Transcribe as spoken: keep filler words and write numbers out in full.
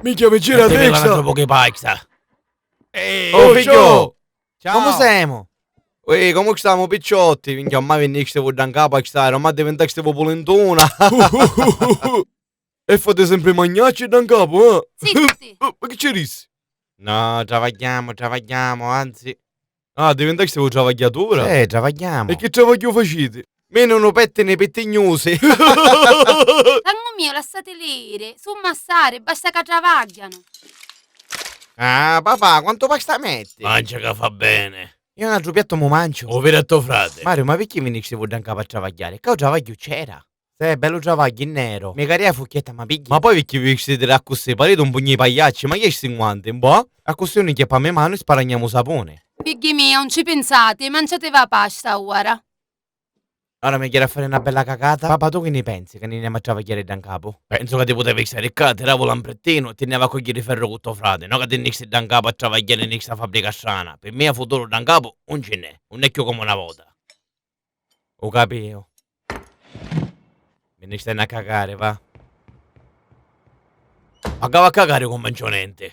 Minchia, mi gira a testa! Mettimila n'antru pocu 'i pasta. Ehi, oh, figghiu! Ciao! Comu semu? Uè, comu stamu, picciotti? Minchia, ormai vinnistivu dda 'ncapu a stari, ormai diventastivu pulintuna. E fate sempri magnacci dda 'ncapu, eh? Zitti! Ma chi ci dissi? No, travagghiamu, travagghiamu, anzi. Ah, diventastivu travagghiatura? Sì, travagghiamu. E chi travagghiu faciti? Menu nu pettini pittignusi. Tangu miu, lassatili iri, su massari, basta ca travagghianu. Ah, papà, quantu pasta metti? Mancia ca fa beni. Io n'atru piattu mu manciu. U viri a to frati. Mariu, ma picchì vinistivu dda 'ncapu a travagghiari? Ccà u travagghiu c'era. Sì, bellu travagghiu, in neru. Mi caria fucchietta, ma pigghia. Ma poi picchì vi vistiti d'accussì? Pariti un pugnu 'i pagliacci, ma chi è sti 'nguanti, mboh? Accussì unu chiappa a me manu e sparagnamu sapuni. Figghi mia, un ci pinsati, manciativi a pasta ora. Ora mi jiri a fari na bella cacata. Papà, tu chi ni pensi, ca ni nemu a travagghiari dda 'ncapu? Pensu ca ti putevi stari ccà, tiravu l'amprettinu e ti nnevi a cogghiri ferru cu to frati, no ca ti nnisti dda 'ncapu a travagghiari ni sta fabbrica strana. Pi mia futuru dda 'ncapu un ci nn'è, un è cchiù comu na vota. U capiu. Mi nni stennu a cacari, va. Ma ca va a cacari cu manciu nenti.